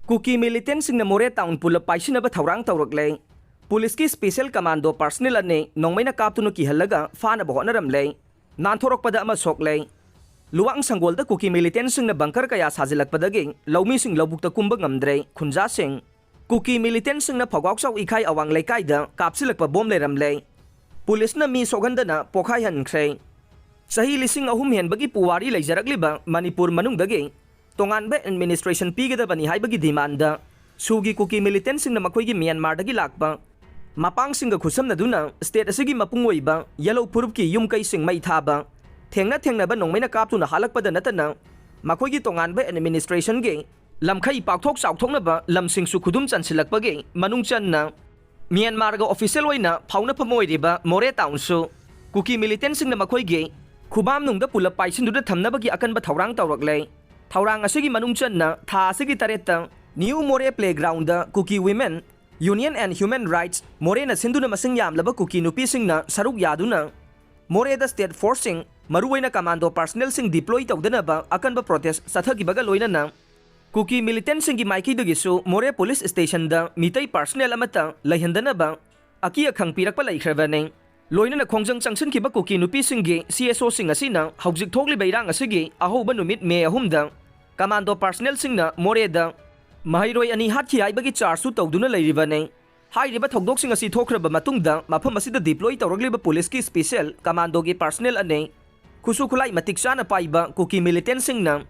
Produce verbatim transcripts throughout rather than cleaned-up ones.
ꯀꯨꯀꯤ ꯃꯤꯂꯤꯇꯦꯟꯁꯤꯡꯅ ꯃꯣꯔꯦ ꯇꯥꯎꯟ ꯄꯨꯂꯞ ꯄꯥꯏꯁꯤꯟꯅꯕ ꯊꯧꯔꯥꯡ ꯇꯧꯔꯛꯂꯦ꯫ ꯄꯨꯂꯤꯁꯀꯤ ꯁ꯭ꯄꯦꯁꯦꯜ ꯀꯃꯥꯟꯗꯣ ꯄꯥꯔꯁꯅꯦꯜ ꯑꯅꯤ ꯅꯣꯡꯃꯩꯅ ꯀꯥꯞꯇꯨꯅ ꯀꯤꯍꯜꯂꯒ ꯐꯥꯅꯕ ꯍꯣꯠꯅꯔꯝꯂꯦ꯫ ꯅꯥꯟꯊꯣꯔꯛꯄꯗ ꯑꯃ ꯁꯣꯛꯂꯦ꯫ ꯂꯨꯋꯥꯡ ꯁꯪꯒꯣꯜꯗ ꯀꯨꯀꯤ ꯃꯤꯂꯤꯇꯦꯟꯁꯤꯡꯅ ꯕꯪꯀꯔ ꯀꯌꯥ ꯁꯥꯖꯤꯜꯂꯛꯄꯗꯒꯤ ꯂꯧꯃꯤꯁꯤꯡ ꯂꯧꯕꯨꯛꯇ ꯀꯨꯝꯕ ꯉꯝꯗ꯭ꯔꯦ꯫ ꯈꯨꯟꯖꯥꯁꯤꯡ꯫ ꯀꯨꯀꯤ ꯃꯤꯂꯤꯇꯦꯟꯁꯤꯡꯅ ꯐꯧꯒꯥꯎꯆꯥꯎ ꯏꯈꯥꯏ ꯑꯋꯥꯡ ꯂꯩꯀꯥꯏꯗ ꯀꯥꯞꯁꯤꯜꯂꯛꯄ ꯕꯣꯝ ꯂꯩꯔꯝꯂꯦ꯫ ꯄꯨꯂꯤꯁꯅ ꯃꯤ ꯁꯣꯛꯍꯟꯗꯅ ꯄꯣꯈꯥꯏꯍꯟꯈ꯭ꯔꯦ꯫ ꯆꯍꯤ ꯂꯤꯁꯤꯡ ꯑꯍꯨꯝ ꯍꯦꯟꯕꯒꯤ ꯄꯨꯋꯥꯔꯤ ꯂꯩꯖꯔꯛꯂꯤꯕ ꯃꯅꯤꯄꯨꯔ ꯃꯅꯨꯡꯗꯒꯤ ꯇꯣꯉꯥꯟꯕ ꯑꯦꯗꯃꯤꯅꯤꯁꯇ꯭ꯔꯦꯁꯟ ꯄꯤꯒꯗꯕꯅꯤ ꯍꯥꯏꯕꯒꯤ ꯗꯤꯃꯥꯟꯗ ꯁꯨꯒꯤ ꯀꯨꯀꯤ ꯃꯤꯂꯤꯇꯦꯟꯁꯤꯡꯅ ꯃꯈꯣꯏꯒꯤ ꯃ꯭ꯌꯥꯟꯃꯥꯔꯗꯒꯤ ꯂꯥꯛꯄ ꯃꯄꯥꯡꯁꯤꯡꯒ ꯈꯨꯠꯁꯝꯅꯗꯨꯅ ꯁ꯭ꯇꯦꯠ ꯑꯁꯤꯒꯤ ꯃꯄꯨꯡ ꯑꯣꯏꯕ ꯌꯦꯂꯧ ꯐꯨꯔꯨꯞꯀꯤ ꯌꯨꯝ ꯀꯩꯁꯤꯡ ꯃꯩ ꯊꯥꯕ, ꯊꯦꯡꯅ ꯊꯦꯡꯅꯕ ꯅꯣꯡꯃꯩꯅ ꯀꯥꯞꯇꯨꯅ ꯍꯥꯠꯂꯛꯄꯗ ꯅꯠꯇꯅ ꯃꯈꯣꯏꯒꯤ ꯇꯣꯉꯥꯟꯕ ꯑꯦꯗꯃꯤꯅꯤꯁꯇ꯭ꯔꯦꯁꯟꯒꯤ ꯂꯝꯈꯩ ꯄꯥꯛꯊꯣꯛ ꯆꯥꯎꯊꯣꯛꯅꯕ ꯂꯝꯁꯤꯡꯁꯨ ꯈꯨꯗꯨꯝ ꯆꯟꯁꯤꯜꯂꯛꯄꯒꯤ ꯃꯅꯨꯡ ꯆꯟꯅ ꯃ꯭ꯌꯥꯟꯃꯥꯔꯒ ꯑꯣꯐꯤꯁꯤꯌꯦꯜ ꯑꯣꯏꯅ ꯐꯥꯎꯅꯐꯝ ꯑꯣꯏꯔꯤꯕ ꯃꯣꯔꯦ ꯇꯥꯎꯟꯁꯨ ꯀꯨꯀꯤ ꯃꯤꯂꯤꯇꯦꯟꯁꯤꯡꯅ ꯃꯈꯣꯏꯒꯤ ꯈꯨꯕꯥꯝꯅꯨꯡꯗ ꯄꯨꯂꯞ ꯄꯥꯏꯁꯤꯟꯗꯨꯅ ꯊꯝꯅꯕꯒꯤ ꯑꯀꯟꯕ ꯊꯧꯔꯥꯡ ꯇꯧꯔꯛꯂꯦ꯫ ꯊꯧꯔꯥꯡ ꯑꯁꯤꯒꯤ ꯃꯅꯨꯡ ꯆꯟꯅ ꯊꯥ ꯑꯁꯤꯒꯤ ꯇꯔꯦꯠꯇ new Moreh playground Kuki women union and human rights ꯃꯣꯔꯦꯅ ꯁꯤꯟꯗꯨꯅ ꯃꯁꯤꯡ ꯌꯥꯝꯂꯕ ꯀꯨꯀꯤ ꯅꯨꯄꯤꯁꯤꯡꯅ ꯁꯔꯨꯛ ꯌꯥꯗꯨꯅ ꯃꯣꯔꯦꯗ ꯁ꯭ꯇꯦꯠ ꯐꯣꯔꯁꯁꯤꯡ, ꯃꯔꯨꯑꯣꯏꯅ ꯀꯃꯥꯟꯗꯣ ꯄꯥꯔꯁꯅꯦꯜꯁꯤꯡ ꯗꯤꯄ꯭ꯂꯣꯏ ꯇꯧꯗꯅꯕ ꯑꯀꯟꯕ ꯄ꯭ꯔꯣꯇꯦꯁ ꯆꯠꯊꯈꯤꯕꯒ ꯂꯣꯏꯅꯅ ꯀꯨꯀꯤ ꯃꯤꯂꯤꯇꯦꯟꯁꯤꯡꯒꯤ ꯃꯥꯏꯀꯩꯗꯒꯤꯁꯨ ꯃꯣꯔꯦ ꯄꯨꯂꯤꯁ ꯁ꯭ꯇꯦꯁꯟꯗ ꯃꯤꯇꯩ ꯄꯥꯔꯁꯅꯦꯜ ꯑꯃꯠꯇ ꯂꯩꯍꯟꯗꯅꯕ ꯑꯀꯤ ꯑꯈꯪ ꯄꯤꯔꯛꯄ ꯂꯩꯈ꯭ꯔꯕꯅꯤ꯫ ꯂꯣꯏꯅꯅ ꯈꯣꯡꯖꯪ ꯆꯪꯁꯤꯟꯈꯤꯕ ꯀꯨꯀꯤ ꯅꯨꯄꯤꯁꯤꯡꯒꯤ ꯁꯤ ꯑꯦꯁ ꯑꯣꯁꯤꯡ ꯑꯁꯤꯅ ꯍꯧꯖꯤꯛ ꯊꯣꯛꯂꯤꯕ ꯏꯔꯥꯡ ꯑꯁꯤꯒꯤ ꯑꯍꯧꯕ ꯅꯨꯃꯤꯠ ꯃꯦ ꯑꯍꯨꯝꯗ ꯀꯃꯥꯟꯗꯣ ꯄꯥꯔꯁꯅꯦꯜꯁꯤꯡꯅ ꯃꯣꯔꯦꯗ ꯃꯍꯩꯔꯣꯏ ꯑꯅꯤ ꯍꯥꯠꯈꯤ ꯍꯥꯏꯕꯒꯤ ꯆꯥꯔꯖꯁꯨ ꯇꯧꯗꯨꯅ ꯂꯩꯔꯤꯕꯅꯤ꯫ ꯍꯥꯏꯔꯤꯕ ꯊꯧꯗꯣꯛꯁꯤꯡ ꯑꯁꯤ ꯊꯣꯛꯈ꯭ꯔꯕ ꯃꯇꯨꯡꯗ ꯃꯐꯝ ꯑꯁꯤꯗ ꯗꯤꯄ꯭ꯂꯣꯏ ꯇꯧꯔꯛꯂꯤꯕ ꯄꯨꯂꯤꯁꯀꯤ ꯁ꯭ꯄꯦꯁꯦꯜ ꯀꯃꯥꯟꯗꯣꯒꯤ ꯄꯥꯔꯁꯅꯦꯜ ꯑꯅꯤ ꯈꯨꯠꯁꯨ ꯈꯨꯠꯂꯥꯏ ꯃꯇꯤꯛ ꯆꯥꯅ ꯄꯥꯏꯕ ꯀꯨꯀꯤ ꯃꯤꯂꯤꯇꯦꯟꯁꯤꯡꯅ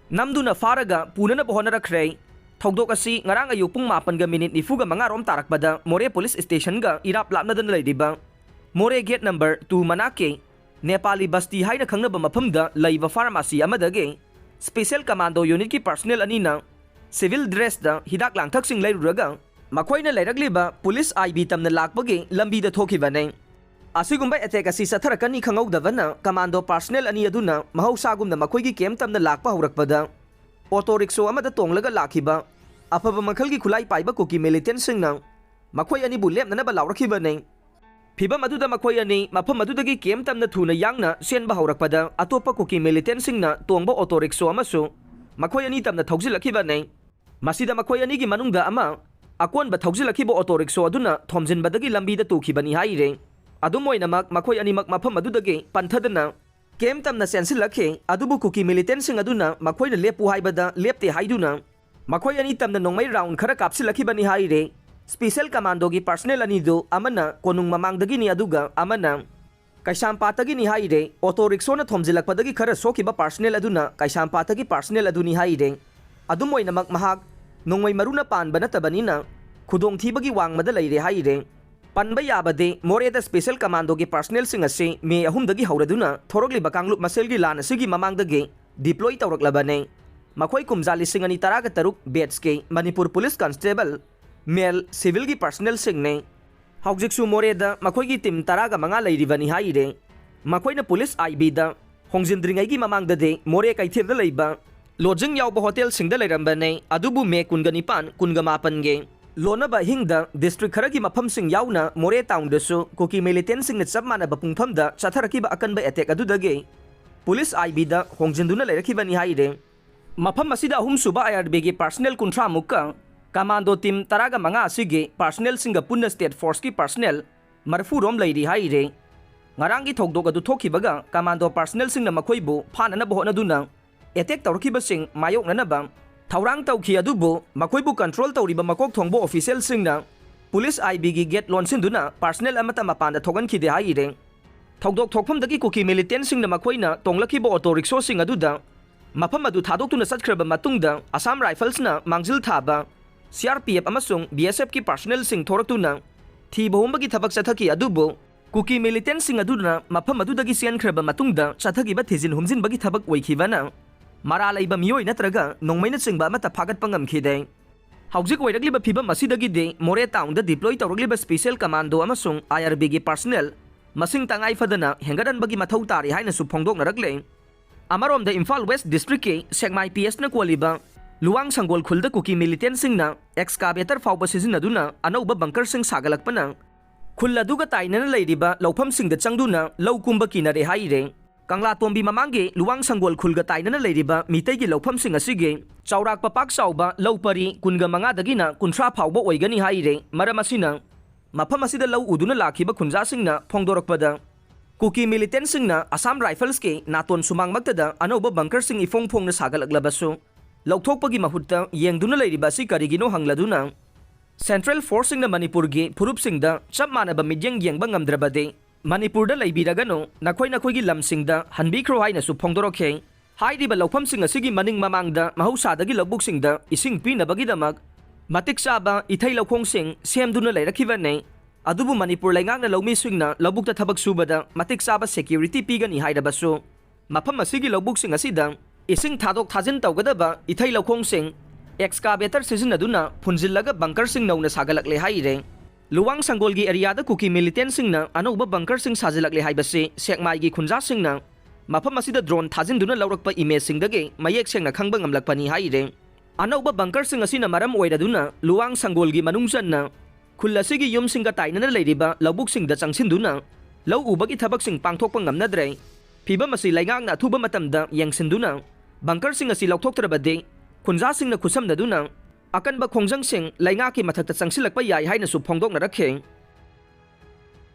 ꯅꯝꯗꯨꯅ ꯐꯥꯔꯒ ꯄꯨꯅꯅꯕ ꯍꯣꯠꯅꯔꯛꯈ꯭ꯔꯦ꯫ ꯊꯧꯗꯣꯛ ꯑꯁꯤ ꯉꯔꯥꯡ ꯑꯌꯨꯛ ꯄꯨꯡ ꯃꯥꯄꯟꯒ ꯃꯤꯅꯤꯠ ꯅꯤꯐꯨꯒ ꯃꯉꯥ ꯔꯣꯝ ꯇꯥꯔꯛꯄꯗ ꯃꯣꯔꯦ ꯄꯨꯂꯤꯁ ꯁ꯭ꯇꯦꯁꯟꯒ ꯏꯔꯥꯞ ꯂꯥꯞꯅꯗꯅ ꯂꯩꯔꯤꯕ ꯃꯣꯔꯦ ꯒꯦꯠ ꯅꯝꯕꯔ ꯇꯨ ꯃꯅꯥꯛꯀꯤ ꯅꯦꯄꯥꯂꯤ ꯕꯁꯇꯤ ꯍꯥꯏꯅ ꯈꯪꯅꯕ ꯃꯐꯝꯗ ꯂꯩꯕ ꯐꯥꯔꯃꯥꯁꯤ ꯑꯃꯗꯒꯤ ꯁ꯭ꯄꯦꯁꯦꯜ ꯀꯃꯥꯟꯗꯣ ꯌꯨꯅꯤꯠꯀꯤ ꯄꯥꯔꯁꯅꯦꯜ ꯑꯅꯤꯅ ꯁꯤꯚꯤꯜ ꯗ꯭ꯔꯦꯁꯇ ꯍꯤꯗꯥꯛ ꯂꯥꯡꯊꯛꯁꯤꯡ ꯂꯩꯔꯨꯔꯒ ꯃꯈꯣꯏꯅ ꯂꯩꯔꯛꯂꯤꯕ ꯄꯨꯂꯤꯁ ꯑꯥꯏ ꯕꯤ ꯇꯝꯅ ꯂꯥꯛꯄꯒꯤ ꯂꯝꯕꯤꯗ ꯊꯣꯛꯈꯤꯕꯅꯤ꯫ ꯑꯁꯤꯒꯨꯝꯕ ꯑꯦꯇꯦꯛ ꯑꯁꯤ ꯆꯠꯊꯔꯛꯀꯅꯤ ꯈꯪꯍꯧꯗꯕꯅ ꯀꯃꯥꯟꯗꯣ ꯄꯥꯔꯁꯅꯦꯜ ꯑꯅꯤ ꯑꯗꯨꯅ ꯃꯍꯧꯁꯥꯒꯨꯝꯅ ꯃꯈꯣꯏꯒꯤ ꯀꯦꯝ ꯇꯝꯅ ꯂꯥꯛꯄ ꯍꯧꯔꯛꯄꯗ ꯑꯣꯇꯣ ꯔꯤꯛꯁꯣ ꯑꯃꯗ ꯇꯣꯡꯂꯒ ꯂꯥꯛꯈꯤꯕ ꯑꯐꯕ ꯃꯈꯜꯒꯤ ꯈꯨꯠꯂꯥꯏ ꯄꯥꯏꯕ ꯀꯨꯀꯤ ꯃꯤꯂꯤꯇꯦꯟꯁꯤꯡꯅ ꯃꯈꯣꯏ ꯑꯅꯤꯕꯨ ꯂꯦꯞꯅꯅꯕ ꯂꯥꯎꯔꯛꯈꯤꯕꯅꯤ꯫ ꯐꯤꯚꯝ ꯑꯗꯨꯗ ꯃꯈꯣꯏ ꯑꯅꯤ ꯃꯐꯝ ꯑꯗꯨꯗꯒꯤ ꯀꯦꯝ ꯇꯝꯅ ꯊꯨꯅ ꯌꯥꯡꯅ ꯆꯦꯟꯕ ꯍꯧꯔꯛꯄꯗ ꯑꯇꯣꯞꯄ ꯀꯨꯀꯤ ꯃꯤꯂꯤꯇꯦꯟꯁꯤꯡꯅ ꯇꯣꯡꯕ ꯑꯣꯇꯣ ꯔꯤꯛꯁꯣ ꯑꯃꯁꯨ ꯃꯈꯣꯏ ꯑꯅꯤ ꯇꯝꯅ ꯊꯧꯖꯤꯜꯂꯛꯈꯤꯕꯅꯤ꯫ ꯃꯁꯤꯗ ꯃꯈꯣꯏ ꯑꯅꯤꯒꯤ ꯃꯅꯨꯡꯗ ꯑꯃ ꯑꯀꯣꯟꯕ ꯊꯧꯖꯤꯜꯂꯛꯈꯤꯕ ꯑꯣꯇꯣ ꯔꯤꯛꯁꯣ ꯑꯗꯨꯅ ꯊꯣꯝꯖꯤꯟꯕꯗꯒꯤ ꯂꯝꯕꯤꯗ ꯇꯨꯈꯤꯕꯅꯤ ꯍꯥꯏꯔꯦ꯫ ꯑꯗꯨꯝ ꯑꯣꯏꯅꯃꯛ, ꯃꯈꯣꯏ ꯑꯅꯤꯃꯛ ꯃꯐꯝ ꯑꯗꯨꯗꯒꯤ ꯄꯟꯊꯗꯅ ꯀꯦꯝ ꯇꯝꯅ ꯆꯦꯟꯁꯤꯜꯂꯛꯈꯤ꯫ ꯑꯗꯨꯕꯨ ꯀꯨꯀꯤ ꯃꯤꯂꯤꯇꯦꯟꯁꯤꯡ ꯑꯗꯨꯅ ꯃꯈꯣꯏꯅ ꯂꯦꯞꯄꯨ ꯍꯥꯏꯕꯗ ꯂꯦꯞꯇꯦ ꯍꯥꯏꯗꯨꯅ ꯃꯈꯣꯏ ꯑꯅꯤ ꯇꯝꯅ ꯅꯣꯡꯃꯩ ꯔꯥꯎꯟ ꯈꯔ ꯀꯥꯞꯁꯤꯜꯂꯛꯈꯤꯕꯅꯤ ꯍꯥꯏꯔꯦ꯫ ꯁ꯭ꯄꯦꯁꯦꯜ ꯀꯃꯥꯟꯗꯣꯒꯤ ꯄꯔꯁꯅꯦꯜ ꯑꯅꯤꯗꯨ ꯑꯃꯅ ꯀꯣꯅꯨꯡ ꯃꯃꯥꯡꯗꯒꯤꯅꯤ, ꯑꯗꯨꯒ ꯑꯃꯅ ꯀꯩꯁꯥꯝꯄꯥꯠꯇꯒꯤꯅꯤ ꯍꯥꯏꯔꯦ꯫ ꯑꯣꯇꯣ ꯔꯤꯛꯁꯣꯅ ꯊꯣꯝꯖꯤꯜꯂꯛꯄꯗꯒꯤ ꯈꯔ ꯁꯣꯛꯈꯤꯕ ꯄꯔꯁꯅꯦꯜ ꯑꯗꯨꯅ ꯀꯩꯁꯥꯝꯄꯥꯠꯇꯒꯤ ꯄꯔꯁꯅꯦꯜ ꯑꯗꯨꯅꯤ ꯍꯥꯏꯔꯦ꯫ ꯑꯗꯨꯝ ꯑꯣꯏꯅꯃꯛ, ꯃꯍꯥꯛ ꯅꯣꯡꯃꯩ ꯃꯔꯨꯅ ꯄꯥꯟꯕ ꯅꯠꯇꯕꯅꯤꯅ ꯈꯨꯗꯣꯡꯊꯤꯕꯒꯤ ꯋꯥꯡꯃꯗ ꯂꯩꯔꯦ ꯍꯥꯏꯔꯦ꯫ ꯄꯟꯕ ꯌꯥꯕꯗꯤ, ꯃꯣꯔꯦꯗ ꯁ꯭ꯄꯦꯁꯦꯜ ꯀꯃꯥꯟꯗꯣꯒꯤ ꯄꯔꯁꯅꯦꯜꯁꯤꯡ ꯑꯁꯤ ꯃꯦ ꯑꯍꯨꯝꯗꯒꯤ ꯍꯧꯔꯗꯨꯅ ꯊꯣꯔꯛꯂꯤꯕ ꯀꯥꯡꯂꯨꯞ ꯃꯁꯦꯜꯒꯤ ꯂꯥꯟ ꯑꯁꯤꯒꯤ ꯃꯃꯥꯡꯗꯒꯤ ꯗꯤꯄ꯭ꯂꯣꯏ ꯇꯧꯔꯛꯂꯕꯅꯤ꯫ ꯃꯈꯣꯏ ꯀꯨꯝꯖꯥ ꯂꯤꯁꯤꯡ ꯑꯅꯤ ꯇꯔꯥꯒ ꯇꯔꯨꯛ ꯕꯦꯠꯁꯀꯤ ꯃꯅꯤꯄꯨꯔ ꯄꯨꯂꯤꯁ ꯀꯟꯁꯇꯦꯕꯜ, ꯃꯦꯜ, ꯁꯤꯚꯤꯜꯒꯤ ꯄꯔꯁꯅꯦꯜꯁꯤꯡꯅꯤ꯫ ꯍꯧꯖꯤꯛꯁꯨ ꯃꯣꯔꯦꯗ ꯃꯈꯣꯏꯒꯤ ꯇꯤꯝ ꯇꯔꯥꯒ ꯃꯉꯥ ꯂꯩꯔꯤꯕꯅꯤ ꯍꯥꯏꯔꯦ꯫ ꯃꯈꯣꯏꯅ ꯄꯨꯂꯤꯁ ꯑꯥꯏ ꯕꯤꯗ ꯍꯣꯡꯖꯤꯟꯗ꯭ꯔꯤꯉꯩꯒꯤ ꯃꯃꯥꯡꯗꯗꯤ ꯃꯣꯔꯦ ꯀꯩꯊꯦꯜꯗ ꯂꯩꯕ ꯂꯣꯗꯖꯤꯡ ꯌꯥꯎꯕ ꯍꯣꯇꯦꯜꯁꯤꯡꯗ ꯂꯩꯔꯝꯕꯅꯦ꯫ ꯑꯗꯨꯕꯨ ꯃꯦ ꯀꯨꯟꯒ ꯅꯤꯄꯥꯟ, ꯀꯨꯟꯒ ꯃꯥꯄꯟꯒꯤ ꯂꯣꯟꯅꯕ ꯑꯍꯤꯡꯗ ꯗꯤꯁꯇ꯭ꯔꯤꯛ ꯈꯔꯒꯤ ꯃꯐꯝꯁꯤꯡ ꯌꯥꯎꯅ ꯃꯣꯔꯦ ꯇꯥꯎꯟꯗꯁꯨ ꯀꯨꯀꯤ ꯃꯤꯂꯤꯇꯦꯟꯁꯤꯡꯅ ꯆꯞ ꯃꯥꯟꯅꯕ ꯄꯨꯡꯐꯝꯗ ꯆꯠꯊꯔꯛꯈꯤꯕ ꯑꯀꯟꯕ ꯑꯦꯇꯦꯛ ꯑꯗꯨꯗꯒꯤ ꯄꯨꯂꯤꯁ ꯑꯥꯏ ꯕꯤꯗ ꯍꯣꯡꯖꯤꯟꯗꯨꯅ ꯂꯩꯔꯛꯈꯤꯕꯅꯤ ꯍꯥꯏꯔꯦ꯫ ꯃꯐꯝ ꯑꯁꯤꯗ ꯑꯍꯨꯝꯁꯨꯕ ꯑꯥꯏ ꯑꯥꯔ ꯕꯤꯒꯤ ꯄꯔꯁꯅꯦꯜ ꯀꯨꯟꯊ꯭ꯔꯥ ꯃꯨꯛꯀ ꯀꯃꯥꯟꯗꯣ ꯇꯤꯝ ꯇꯔꯥꯒ ꯃꯉꯥ ꯑꯁꯤꯒꯤ ꯄꯔꯁꯅꯦꯜꯁꯤꯡꯒ ꯄꯨꯟꯅ ꯁ꯭ꯇꯦꯠ ꯐꯣꯔꯁꯀꯤ ꯄꯔꯁꯅꯦꯜ ꯃꯔꯐꯨ ꯔꯣꯝ ꯂꯩꯔꯤ ꯍꯥꯏꯔꯦ꯫ ꯉꯔꯥꯡꯒꯤ ꯊꯧꯗꯣꯛ ꯑꯗꯨ ꯊꯣꯛꯈꯤꯕꯒ ꯀꯃꯥꯟꯗꯣ ꯄꯔꯁꯅꯦꯜꯁꯤꯡꯅ ꯃꯈꯣꯏꯕꯨ ꯐꯥꯅꯅꯕ ꯍꯣꯠꯅꯗꯨꯅ ꯑꯦꯇꯦꯛ ꯇꯧꯔꯛꯈꯤꯕꯁꯤꯡ ꯃꯥꯌꯣꯛꯅꯅꯕ ꯊꯧꯔꯥꯡ ꯇꯧꯈꯤ꯫ ꯑꯗꯨꯕꯨ ꯃꯈꯣꯏꯕꯨ ꯀꯟꯇ꯭ꯔꯣꯜ ꯇꯧꯔꯤꯕ ꯃꯀꯣꯛ ꯊꯣꯡꯕ ꯑꯣꯐꯤꯁꯦꯜꯁꯤꯡꯅ ꯄꯨꯂꯤꯁ ꯑꯥꯏ ꯕꯤꯒꯤ ꯒꯦꯠ ꯂꯣꯟꯁꯤꯟꯗꯨꯅ ꯄꯔꯁꯅꯦꯜ ꯑꯃꯠꯇ ꯃꯄꯥꯟꯗ ꯊꯣꯛꯍꯟꯈꯤꯗꯦ ꯍꯥꯏꯔꯦ꯫ ꯊꯧꯗꯣꯛ ꯊꯣꯛꯐꯝꯗꯒꯤ ꯀꯨꯀꯤ ꯃꯤꯂꯤꯇꯦꯟꯁꯤꯡꯅ ꯃꯈꯣꯏꯅ ꯇꯣꯡꯂꯛꯈꯤꯕ ꯑꯣꯇꯣ ꯔꯤꯛꯁꯣꯁꯤꯡ ꯑꯗꯨꯗ ꯃꯐꯝ ꯑꯗꯨ ꯊꯥꯗꯣꯛꯇꯨꯅ ꯆꯠꯈ꯭ꯔꯕ ꯃꯇꯨꯡꯗ ꯑꯁꯥꯝ ꯔꯥꯏꯐꯜꯁꯅ ꯃꯥꯡꯖꯤꯜ ꯊꯥꯕ ꯁꯤ ꯑꯥꯔ ꯄꯤ ꯑꯦꯐ ꯑꯃꯁꯨꯡ ꯕꯤ ꯑꯦꯁ ꯑꯦꯐꯀꯤ ꯄꯔꯁꯅꯦꯜꯁꯤꯡ ꯊꯣꯔꯛꯇꯨꯅ ꯊꯤꯕ ꯍꯨꯝꯕꯒꯤ ꯊꯕꯛ ꯆꯠꯊꯈꯤ꯫ ꯑꯗꯨꯕꯨ ꯀꯨꯀꯤ ꯃꯤꯂꯤꯇꯦꯟꯁꯤꯡ ꯑꯗꯨꯅ ꯃꯐꯝ ꯑꯗꯨꯗꯒꯤ ꯆꯦꯟꯈ꯭ꯔꯕ ꯃꯇꯨꯡꯗ ꯆꯠꯊꯈꯤꯕ ꯊꯤꯖꯤꯟ ꯍꯨꯝꯖꯤꯟꯕꯒꯤ ꯊꯕꯛ ꯑꯣꯏꯈꯤꯕꯅ ꯃꯔꯥ ꯂꯩꯕ ꯃꯤꯑꯣꯏ ꯅꯠꯇ꯭ꯔꯒ ꯅꯣꯡꯃꯩꯅꯆꯤꯡꯕ ꯑꯃꯠꯇ ꯐꯥꯒꯠꯄ ꯉꯝꯈꯤꯗꯦ꯫ ꯍꯧꯖꯤꯛ ꯑꯣꯏꯔꯛꯂꯤꯕ ꯐꯤꯕꯝ ꯑꯁꯤꯗꯒꯤꯗꯤ ꯃꯣꯔꯦ ꯇꯥꯎꯟꯗ ꯗꯤꯄ꯭ꯂꯣꯏ ꯇꯧꯔꯛꯂꯤꯕ ꯁ꯭ꯄꯦꯁꯦꯜ ꯀꯃꯥꯟꯗꯣ ꯑꯃꯁꯨꯡ ꯑꯥꯏ ꯑꯥꯔ ꯕꯤꯒꯤ ꯄꯔꯁꯅꯦꯜ ꯃꯁꯤꯡ ꯇꯉꯥꯏ ꯐꯗꯅ ꯍꯦꯟꯒꯠꯍꯟꯕꯒꯤ ꯃꯊꯧ ꯇꯥꯔꯤ ꯍꯥꯏꯅꯁꯨ ꯐꯣꯡꯗꯣꯛꯅꯔꯛꯂꯦ꯫ ꯑꯃꯔꯣꯝꯗ ꯏꯝꯐꯥꯜ ꯋꯦꯁ ꯗꯤꯁꯇ꯭ꯔꯤꯛꯀꯤ ꯁꯦꯛꯃꯥꯏ ꯄꯤ ꯑꯦꯁꯅ ꯀꯣꯜꯂꯤꯕ ꯂꯨꯋꯥꯡ ꯁꯪꯒꯣꯜ ꯈꯨꯜꯗ ꯀꯨꯀꯤ ꯃꯤꯂꯤꯇꯦꯟꯁꯤꯡꯅ ꯑꯦꯛꯁꯀꯥꯚꯦꯇꯔ ꯐꯥꯎꯕ ꯁꯤꯖꯤꯟꯅꯗꯨꯅ ꯑꯅꯧꯕ ꯕꯪꯀꯔꯁꯤꯡ ꯁꯥꯒꯠꯂꯛꯄꯅ ꯈꯨꯜ ꯑꯗꯨꯒ ꯇꯥꯏꯅꯅ ꯂꯩꯔꯤꯕ ꯂꯧꯐꯝꯁꯤꯡꯗ ꯆꯪꯗꯨꯅ ꯂꯧ ꯀꯨꯝꯕ ꯀꯤꯅꯔꯦ ꯍꯥꯏꯔꯦ꯫ ꯀꯪꯂꯥꯇꯣꯝꯕꯤ ꯃꯃꯥꯡꯒꯤ ꯂꯨꯋꯥꯡ ꯁꯪꯒꯣꯜ ꯈꯨꯜꯒ ꯇꯥꯏꯅꯅ ꯂꯩꯔꯤꯕ ꯃꯤꯇꯩꯒꯤ ꯂꯧꯐꯝꯁꯤꯡ ꯑꯁꯤꯒꯤ ꯆꯥꯎꯔꯥꯛꯄ ꯄꯥꯛ ꯆꯥꯎꯕ ꯂꯧ ꯄꯔꯤ ꯀꯨꯟꯒ ꯃꯉꯥꯗꯒꯤꯅ ꯀꯨꯟꯊ꯭ꯔꯥ ꯐꯥꯎꯕ ꯑꯣꯏꯒꯅꯤ ꯍꯥꯏꯔꯦ꯫ ꯃꯔꯝ ꯑꯁꯤꯅ ꯃꯐꯝ ꯑꯁꯤꯗ ꯂꯧ ꯎꯗꯨꯅ ꯂꯥꯛꯈꯤꯕ ꯈꯨꯟꯖꯥꯁꯤꯡꯅ ꯐꯣꯡꯗꯣꯔꯛꯄꯗ, ꯀꯨꯀꯤ ꯃꯤꯂꯤꯇꯦꯟꯁꯤꯡꯅ ꯑꯁꯥꯝ ꯔꯥꯏꯐꯜꯁꯀꯤ ꯅꯥꯇꯣꯟ ꯁꯨꯃꯥꯡꯃꯛꯇꯗ ꯑꯅꯧꯕ ꯕꯪꯀꯔꯁꯤꯡ ꯏꯐꯣꯡ ꯐꯣꯡꯅ ꯁꯥꯒꯠꯂꯛꯂꯕꯁꯨ, ꯂꯧꯊꯣꯛꯄꯒꯤ ꯃꯍꯨꯠꯇ ꯌꯦꯡꯗꯨꯅ ꯂꯩꯔꯤꯕ ꯑꯁꯤ ꯀꯔꯤꯒꯤꯅꯣ ꯍꯪꯂꯗꯨꯅ, ꯁꯦꯟꯇ꯭ꯔꯦꯜ ꯐꯣꯔꯁꯁꯤꯡꯅ ꯃꯅꯤꯄꯨꯔꯒꯤ ꯐꯨꯔꯨꯞꯁꯤꯡꯗ ꯆꯞ ꯃꯥꯟꯅꯕ ꯃꯤꯠꯌꯦꯡ ꯌꯦꯡꯕ ꯉꯝꯗ꯭ꯔꯕꯗꯤ, ꯃꯅꯤꯄꯨꯔꯗ ꯂꯩꯕꯤꯔꯒꯅꯨ, ꯅꯈꯣꯏ ꯅꯈꯣꯏꯒꯤ ꯂꯝꯁꯤꯡꯗ ꯍꯟꯕꯤꯈ꯭ꯔꯣ ꯍꯥꯏꯅꯁꯨ ꯐꯣꯡꯗꯣꯔꯛꯈꯤ꯫ ꯍꯥꯏꯔꯤꯕ ꯂꯧꯐꯝꯁꯤꯡ ꯑꯁꯤꯒꯤ ꯃꯅꯤꯡ ꯃꯃꯥꯡꯗ ꯃꯍꯧꯁꯥꯗꯒꯤ ꯂꯧꯕꯨꯛꯁꯤꯡꯗ ꯏꯁꯤꯡ ꯄꯤꯅꯕꯒꯤꯗꯃꯛ ꯃꯇꯤꯛ ꯆꯥꯕ ꯏꯊꯩ ꯂꯧꯈꯣꯡꯁꯤꯡ ꯁꯦꯝꯗꯨꯅ ꯂꯩꯔꯛꯈꯤꯕꯅꯤ꯫ ꯑꯗꯨꯕꯨ ꯃꯅꯤꯄꯨꯔ ꯂꯩꯉꯥꯛꯅ ꯂꯧꯃꯤꯁꯤꯡꯅ ꯂꯧꯕꯨꯛꯇ ꯊꯕꯛ ꯁꯨꯕꯗ ꯃꯇꯤꯛ ꯆꯥꯕ ꯁꯦꯀ꯭ꯌꯨꯔꯤꯇꯤ ꯄꯤꯒꯅꯤ ꯍꯥꯏꯔꯕꯁꯨ, ꯃꯐꯝ ꯑꯁꯤꯒꯤ ꯂꯧꯕꯨꯛꯁꯤꯡ ꯑꯁꯤꯗ ꯏꯁꯤꯡ ꯊꯥꯗꯣꯛ ꯊꯥꯖꯤꯟ ꯇꯧꯒꯗꯕ ꯏꯊꯩ ꯂꯧꯈꯣꯡꯁꯤꯡ ꯑꯦꯛꯁꯀꯥꯚꯦꯇꯔ ꯁꯤꯖꯤꯟꯅꯗꯨꯅ ꯐꯨꯟꯖꯤꯜꯂꯒ ꯕꯪꯀꯔꯁꯤꯡ ꯅꯧꯅ ꯁꯥꯒꯠꯂꯛꯂꯦ ꯍꯥꯏꯔꯦ꯫ ꯂꯨꯋꯥꯡ ꯁꯪꯒꯣꯜꯒꯤ ꯑꯦꯔꯤꯌꯥꯗ ꯀꯨꯀꯤ ꯃꯤꯂꯤꯇꯦꯟꯁꯤꯡꯅ ꯑꯅꯧꯕ ꯕꯪꯀꯔꯁꯤꯡ ꯁꯥꯖꯤꯜꯂꯛꯂꯦ ꯍꯥꯏꯕꯁꯤ ꯁꯦꯛꯃꯥꯏꯒꯤ ꯈꯨꯟꯖꯥꯁꯤꯡꯅ ꯃꯐꯝ ꯑꯁꯤꯗ ꯗ꯭ꯔꯣꯟ ꯊꯥꯖꯤꯟꯗꯨꯅ ꯂꯧꯔꯛꯄ ꯏꯃꯦꯖꯁꯤꯡꯗꯒꯤ ꯃꯌꯦꯛ ꯁꯦꯡꯅ ꯈꯪꯕ ꯉꯝꯂꯛꯄꯅꯤ ꯍꯥꯏꯔꯦ꯫ ꯑꯅꯧꯕ ꯕꯪꯀꯔꯁꯤꯡ ꯑꯁꯤꯅ ꯃꯔꯝ ꯑꯣꯏꯔꯗꯨꯅ ꯂꯨꯋꯥꯡ ꯁꯪꯒꯣꯜꯒꯤ ꯃꯅꯨꯡ ꯆꯟꯅ ꯈꯨꯜ ꯑꯁꯤꯒꯤ ꯌꯨꯝꯁꯤꯡꯒ ꯇꯥꯏꯅꯅ ꯂꯩꯔꯤꯕ ꯂꯧꯕꯨꯛꯁꯤꯡꯗ ꯆꯪꯁꯤꯟꯗꯨꯅ ꯂꯧ ꯎꯕꯒꯤ ꯊꯕꯛꯁꯤꯡ ꯄꯥꯡꯊꯣꯛꯄ ꯉꯝꯅꯗ꯭ꯔꯦ꯫ ꯐꯤꯚꯝ ꯑꯁꯤ ꯂꯩꯉꯥꯛꯅ ꯑꯊꯨꯕ ꯃꯇꯝꯗ ꯌꯦꯡꯁꯤꯟꯗꯨꯅ ꯕꯪꯀꯔꯁꯤꯡ ꯑꯁꯤ ꯂꯧꯊꯣꯛꯇ꯭ꯔꯕꯗꯤ ꯈꯨꯟꯖꯥꯁꯤꯡꯅ ꯈꯨꯠꯁꯝꯅꯗꯨꯅ ꯑꯀꯟꯕ ꯈꯣꯡꯖꯪꯁꯤꯡ ꯂꯩꯉꯥꯛꯀꯤ ꯃꯊꯛꯇ ꯆꯪꯁꯤꯜꯂꯛꯄ ꯌꯥꯏ ꯍꯥꯏꯅꯁꯨ ꯐꯣꯡꯗꯣꯛꯅꯔꯛꯈꯤ꯫